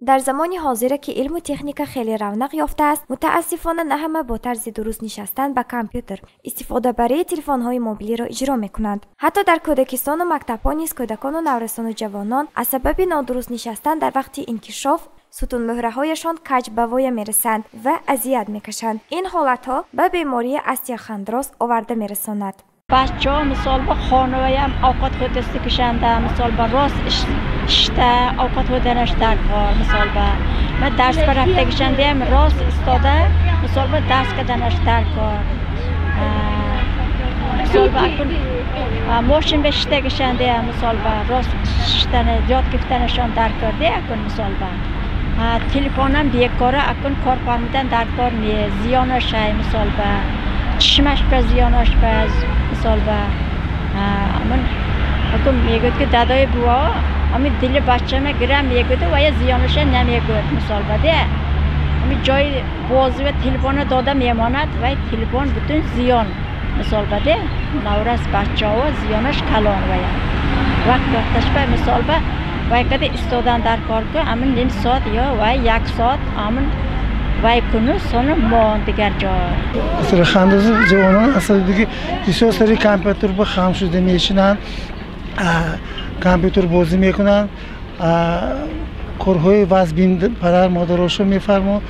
Дар замони ҳозира, ки илму техника хеле равнақ ёфтааст, мутаассифона, на ҳама бо тарзи дуруст нишастан ба компютер, истифодабарии телефонҳои мобилиро иҷро мекунанд. Ҳатто дар кӯдакистону мактабҳо низ кӯдакону наврасону ҷавонон аз сабаби нодуруст нишастан дар вақти инкишоф сутунмуҳраҳояшон каҷ ба воя мерасанд ва азият мекашанд. Ин ҳолатҳо ба бемории остеохондроз оварда мерасонад. Бачаҳо, мисол, ба хонаям овқат хӯрдасти кушанда, мисол, ба рост ишта овқат хӯрданаш даркор. Мисол, ба ма дарс ба рафтагишандаям рост истода, мисол, ба дарс карданаш даркор. Мисол, ба акун мошин ба шиштагишандаям, мисол, ба рост шиштана ёд гирифтанашон даркор де. Акун, мисол, ба телефонам бекора акун кор фармудан даркор не, зиёнашай, мисол, ба чишмаш ба зиёнаш ба. Мисол, ба амн акун мегӯяд, ки дадои бува ами дили бачама гирам мегӯяд ва я зиёнаша намегӯяд. Мисол, ба де ами ҷои бозӣ ва телефона дода мемонад вай телефон бутун зиён. Мисол, ба де наврас бачаҳо зиёнаш калон. Вая вақт вақташ ба, мисол, ба вай каде истодан даркор ку амн ним соат ё вай як соат амн вай куну сону мон дигар ҷой. Остеохондрози ҷавонон аз сабаби ки бисёр сари компютер ба хам шуда мешинанд, компютер бозӣ мекунанд, корҳои вазбин падар модарошо мефармонд.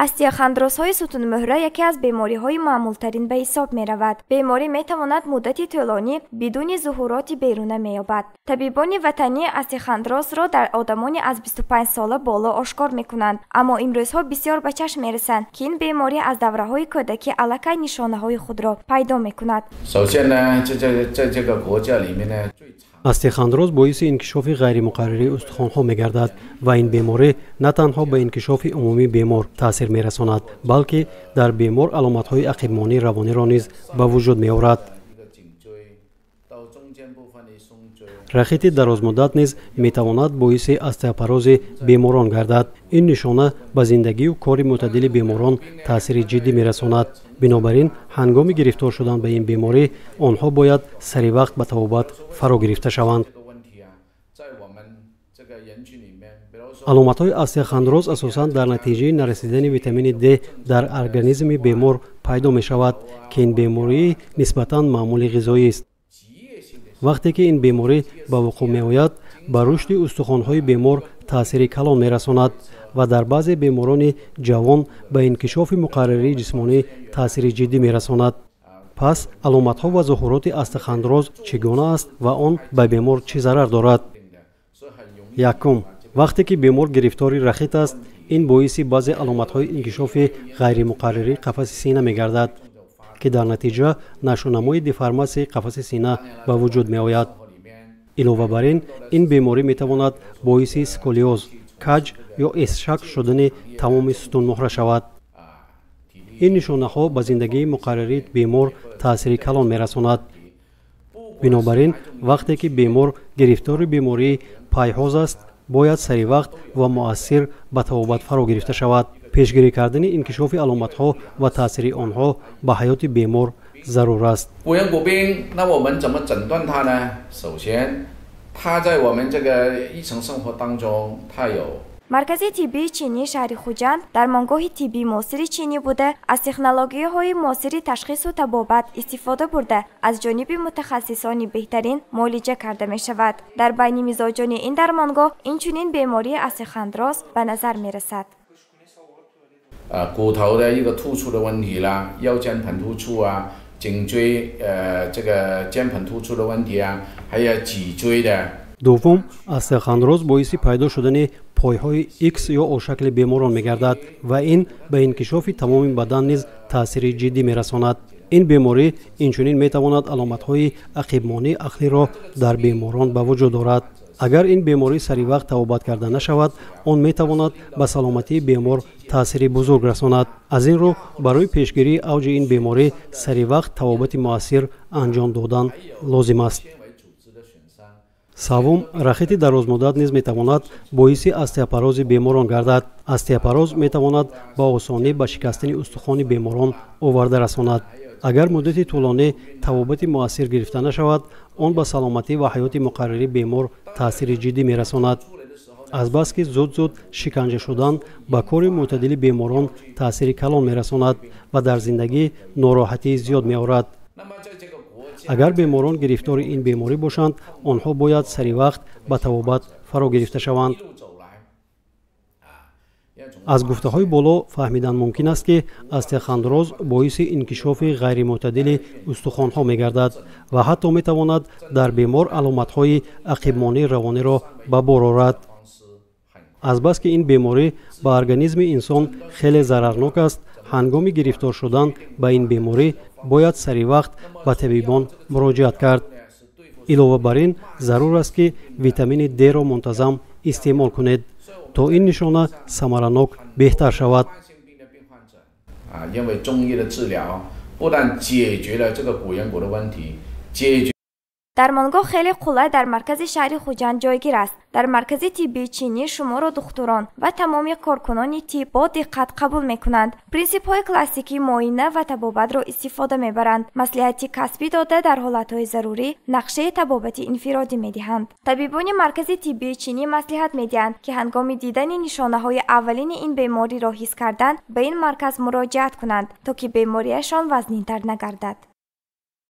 Остеохондрозҳои сутунмуҳра яке аз бемориҳои маъмултарин ба ҳисоб меравад. Беморӣ метавонад муддати тӯлонӣ бидуни зуҳуроти беруна меёбад. Табибони ватанӣ остеохондрозро дар одамони аз 25 сола боло ошкор мекунанд, аммо имрӯзҳо бисёр ба чашм мерасанд, ки ин беморӣ аз давраҳои кӯдакӣ аллакай нишонаҳои худро пайдо мекунад. Остеохондроз боиси инкишофи ғайримуқаррарии устухонҳо мегардад ва ин беморӣ на танҳо ба инкишофи умумии бемор таъсир мерасонад, балки дар бемор аломатҳои ақибмонии равониро низ ба вуҷуд меорад. Рахити дарозмуддат низ метавонад боиси остеопорози беморон гардад. Ин нишона ба зиндагию кори мӯътадили беморон таъсири ҷиддӣ мерасонад. Бинобар ин, ҳангоми гирифтор шудан ба ин беморӣ онҳо бояд сари вақт ба табобат фаро гирифта шаванд. Аломатҳои остеохондроз асосан дар натиҷаи нарасидани витамини д дар организми бемор пайдо мешавад, ки ин бемории нисбатан маъмули ғизоист. Вақте ки ин беморӣ ба вуқӯъ меояд, ба рушди устухонҳои бемор таъсири калон мерасонад ва дар баъзе беморони ҷавон ба инкишофи муқаррарии ҷисмонӣ таъсири ҷиддӣ мерасонад. Пас аломатҳо ва зуҳуроти остеохондроз чӣ гуна аст ва он ба бемор чӣ зарар дорад? Якум, вақте ки бемор гирифтори рахит аст, ин боиси баъзе аломатҳои инкишофи ғайримуқаррарии қафаси сина мегардад, ки дар натиҷа нашъунамои деформатсияи қафаси сина ба вуҷуд меояд. Илова бар ин, ин беморӣ метавонад боиси сколиоз, каҷ ё эсшакл шудани тамоми сутунмуҳра шавад. Ин нишонаҳо ба зиндагии муқаррарии бемор таъсири калон мерасонад. Бинобар ин, вақте ки бемор гирифтори бемории пайҳоз аст, бояд сари вақт ва муассир ба табобат фаро гирифта шавад. Пешгирӣ кардани инкишофи аломатҳо ва таъсири онҳо ба ҳаёти бемор зарур аст. Маркази тиббии чинии шаҳри Хуҷанд дармонгоҳи тиббии муосири чинӣ буда, аз технологияҳои муосири ташхису табобат истифода бурда, аз ҷониби мутахассисони беҳтарин муолиҷа карда мешавад. Дар байни мизоҷони ин дармонгоҳ инчунин бемории остеохондроз ба назар мерасад. 骨头的一个突出的问题啦，腰间盘突出啊，颈椎这个肩盘突出的问题啊，还有脊椎的。 Дуввум, остеохондроз боиси пайдо шудани пойҳои икс ё ошакли беморон мегардад ва ин ба инкишофи тамоми бадан низ таъсири ҷиддӣ мерасонад. Ин беморӣ инчунин метавонад аломатҳои ақибмонии ақлиро дар беморон ба вуҷуд орад. Агар ин беморӣ сари вақт табобат карда нашавад, он метавонад ба саломатии бемор таъсири бузург расонад. Аз ин рӯ, барои пешгирии авҷи ин беморӣ сари вақт табобати муассир анҷом додан лозим аст. Саввум, рахити дарозмуддат низ метавонад боиси остеопорози беморон гардад. Остеопороз метавонад ба осонӣ ба шикастани устухони беморон оварда расонад. Агар муддати тӯлонӣ табобати муассир гирифта нашавад, он ба саломатӣ ва ҳаёти муқаррарии бемор таъсири ҷиддӣ мерасонад. Азбаски зуд-зуд шиканҷа шудан ба кори мӯътадили беморон таъсири калон мерасонад ва дар зиндагӣ нороҳатии зиёд меорад. Агар беморон гирифтори ин беморӣ бошанд, онҳо бояд сари вақт ба табобат фаро гирифта шаванд. Аз гуфтаҳои боло фаҳмидан мумкин аст, ки остеохондроз боиси инкишофи ғайримӯътадили устухонҳо мегардад ва ҳатто метавонад дар бемор аломатҳои ақибмонии равониро ба бор орад. Азбаски ин беморӣ ба организми инсон хеле зарарнок аст, ҳангоми гирифтор шудан ба ин беморӣ бояд сари вақт ба табибон муроҷиат кард. Илова бар ин, зарур аст, ки витамини Д-ро мунтазам истеъмол кунед, то ин нишона самаранок беҳтар шавад. 因为中医的治疗不但解决了这个骨圆骨的问题，解决 Дармонгоҳ хеле қулай дар маркази шаҳри Хуҷанд ҷойгир аст. Дар маркази тиббии чинӣ шуморо духтурон ва тамоми коркунони тиб бо диққат қабул мекунанд, принсипҳои классикии муоина ва табобатро истифода мебаранд, маслиҳати касбӣ дода, дар ҳолатҳои зарурӣ нақшаи табобати инфиродӣ медиҳанд. Табибони маркази тиббии чинӣ маслиҳат медиҳанд, ки ҳангоми дидани нишонаҳои аввалини ин бемориро ҳис кардан, ба ин марказ муроҷиат кунанд, то ки бемориашон вазнинтар нагардад.